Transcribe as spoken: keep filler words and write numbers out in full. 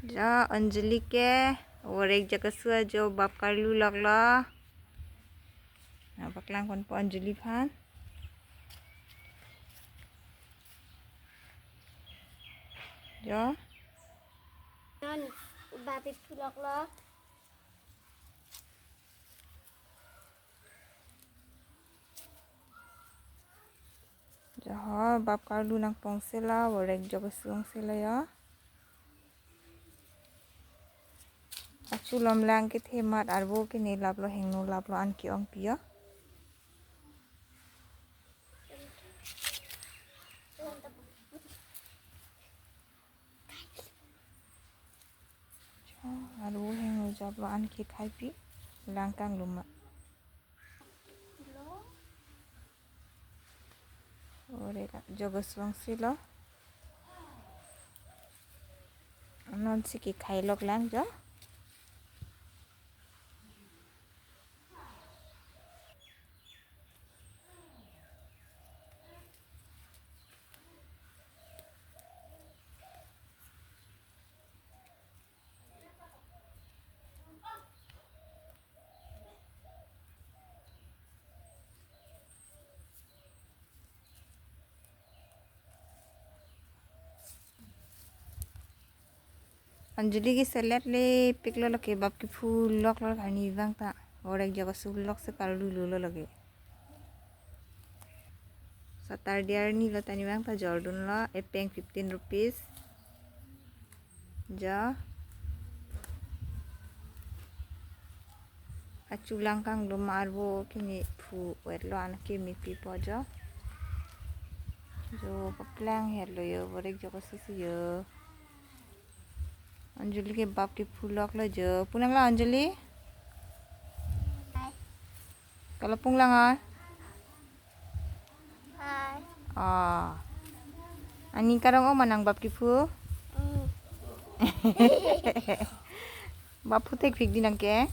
Jo, Anjali ke vorek jok asu ajo bap karlu loklo. Na, paklang ponpo Anjali aphan. Jo. Non, bap iphu loklo. Jo ho, bap karlu nangpong sela, vorek jok asu ong sela jo. Achu lom lang kethe amat arvo kene laplo, hingno laplo, an ke-ongpi jo. Jo, arvo hingno japlo, an ke khaipi, lang kanglo ma. Vorek jok asu ong selo. Non si kekhai lok lang jo. Anjali ke selet le piklo lake, bap kephu loklo, arnivang ta vorek jok asu lok si karlu lo lake. Saturday arni lo ta arnivang ta jordunlo, epeng fifteen rupees. Jo. Achu lang kanglo ma arvo kene phu wetlo, an ke mepipo jo. Jo, paplang hetlo jo, vorek jok asu si jo. Anjali ke bap kephu loklo jo. Pu nanglo Anjali? Hai. Kalo pung lang ah. Hai. Ah. Aning karong-ong ma nang bap kephu? Hmm. Bap phu thekphik di nang ke?